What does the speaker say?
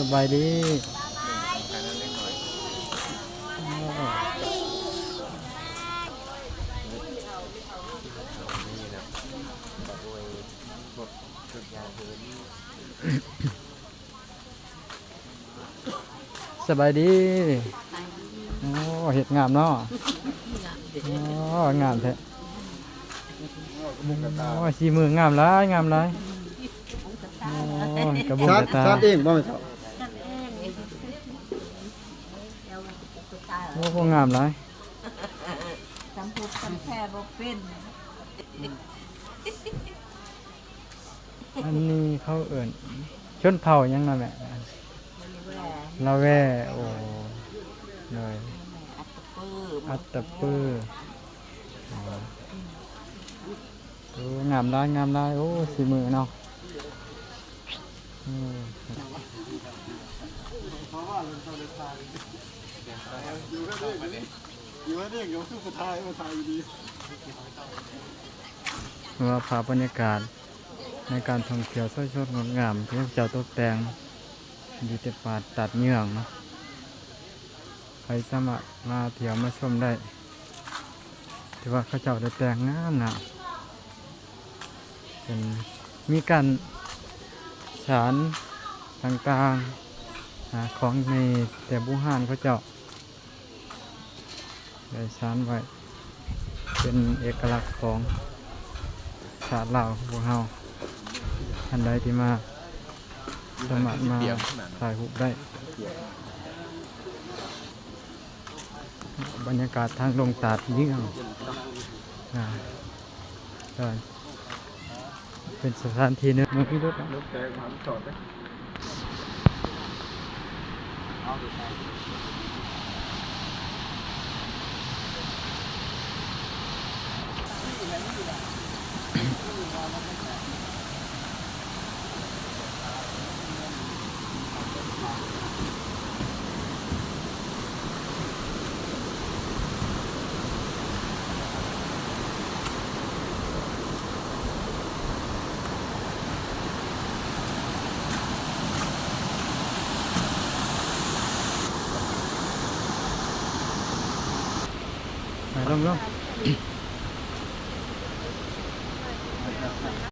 ສະບາຍດີ. ສະບາຍດີ. ໂອ້ ເຮັດງາມເນາະ. ໂອ້ ງາມແທ້. ໂອ້ ສີມືງາມຫຼາຍ ງາມຫຼາຍ. ໂອ້ ກະບຸງກະຕາ. ສັກເອງບໍ່ແມ່ນເຖົ້າ? ໂອ້ ງາມຫຼາຍ. ສຳພຸດສຳແພບໍ່ເປັນ. ອັນນີ້ເຂົາເອີ້ນຊົນເຜົ່າຫຍັງນະແມ່? ລາແວ. ໂອ້ ໂດຍ. ອັດຕະປື. ອັດຕະປື. ອໍ ໂອ້ ງາມຫຼາຍ ງາມຫຼາຍ. ໂອ້ ສີມືເນາະ. ໂອ້ ວ່າພາບບັນຍາກາດໃນການທ່ອງທ່ຽວສວຍສົດງົດງາມ ທີ່ເຂົາເຈົ້າຕົກແຕ່ງ ດີແຕ່ປາດຕັດເຍືອງເນາະ. ໃຜສາມາດມາທ່ຽວມາຊົມໄດ້ ຖືວ່າເຂົາເຈົ້າໄດ້ແຕ່ງງາມນະ. ເປັນ ມີການສານຕ່າງໆ ອາ ຂອງໃນແຕ່ບູຮານເຂົາເຈົ້າ ໄດ້ສານໄວ້ ເປັນເອກະລັກຂອງຊາດລາວຂອງພວກເຮົາ. ທ່ານໃດທີ່ມາ ສາມາດມາຖ່າຍຮູບໄດ້. ບັນຍາກາດທາງລົງຕາດເຍືອງ ອາ ກໍເປັນສະຖານທີ່ໜຶ່ງ ເມືອງພິລຸດ. ໄປ ລົງໆ.